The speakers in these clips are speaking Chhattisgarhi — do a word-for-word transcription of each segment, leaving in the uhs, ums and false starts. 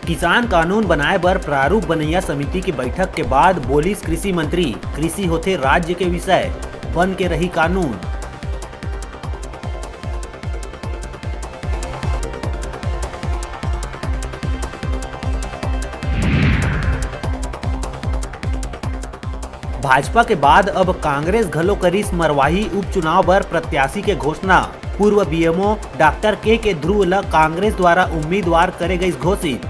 किसान कानून बनाए बर प्रारूप बनैया समिति के बैठक के बाद बोलिस कृषि मंत्री, कृषि होथे राज्य के विषय, बन के रही कानून। भाजपा के बाद अब कांग्रेस घलो करिस मरवाही उपचुनाव बर प्रत्याशी के घोषणा। पूर्व बीएमओ डॉक्टर के के ध्रुव ल कांग्रेस द्वारा उम्मीदवार करे गइस घोषित।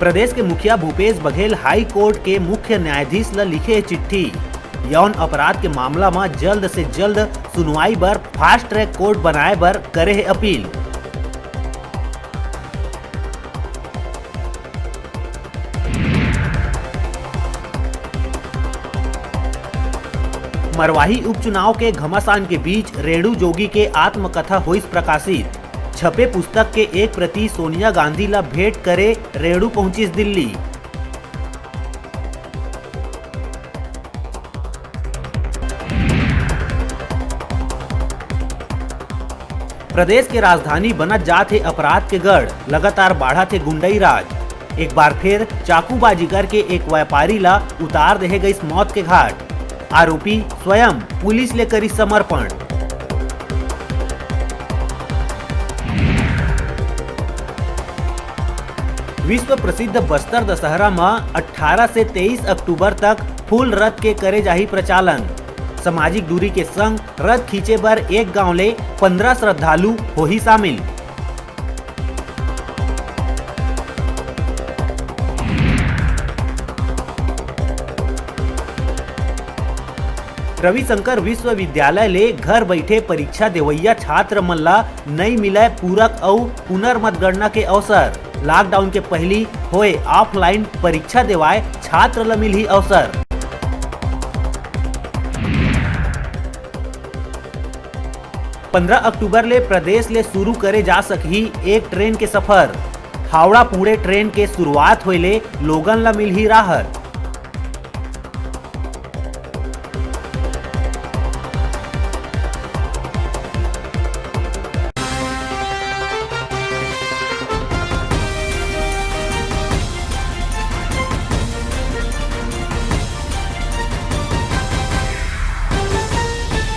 प्रदेश के मुखिया भूपेश बघेल हाई कोर्ट के मुख्य न्यायाधीश ल लिखे हे चिट्ठी। यौन अपराध के मामला म जल्द से जल्द सुनवाई बर फास्ट ट्रैक कोर्ट बनाए बर करे हे अपील। मरवाही उपचुनाव के घमासान के बीच रेणु जोगी के आत्मकथा होइस प्रकाशित। छपे पुस्तक के एक प्रति सोनिया गांधी ला भेंट करे रेणु पहुंचिस दिल्ली। प्रदेश के राजधानी बनत जात हे अपराध के गढ़, लगातार बाढ़त हे गुंडई राज। एक बार फिर चाकूबाजी करके एक व्यापारी ला उतार देहे गइस मौत के घाट। आरोपी स्वयं पुलिस ले करिस समर्पण। विश्व प्रसिद्ध बस्तर दशहरा म अठारह से तेईस अक्टूबर तक फूल रथ के करे जाही प्रचालन। सामाजिक दूरी के संग रथ खींचे बर एक गांव ले पंद्रह श्रद्धालु होही शामिल। रविशंकर विश्वविद्यालय ले घर बइठे परीक्षा देवइया छात्र मन ला नइ मिलय पूरक अउ पुनर्मतगणना के अवसर। लॉकडाउन के पहिली होए ऑफलाइन परीक्षा देवाय छात्र ल मिलही अवसर। पंद्रह अक्टूबर ले प्रदेश ले शुरू करे जा सकही एक ट्रेन के सफर। हावड़ा पुणे ट्रेन के शुरुआत होए ले लोगन ल मिलही राहत।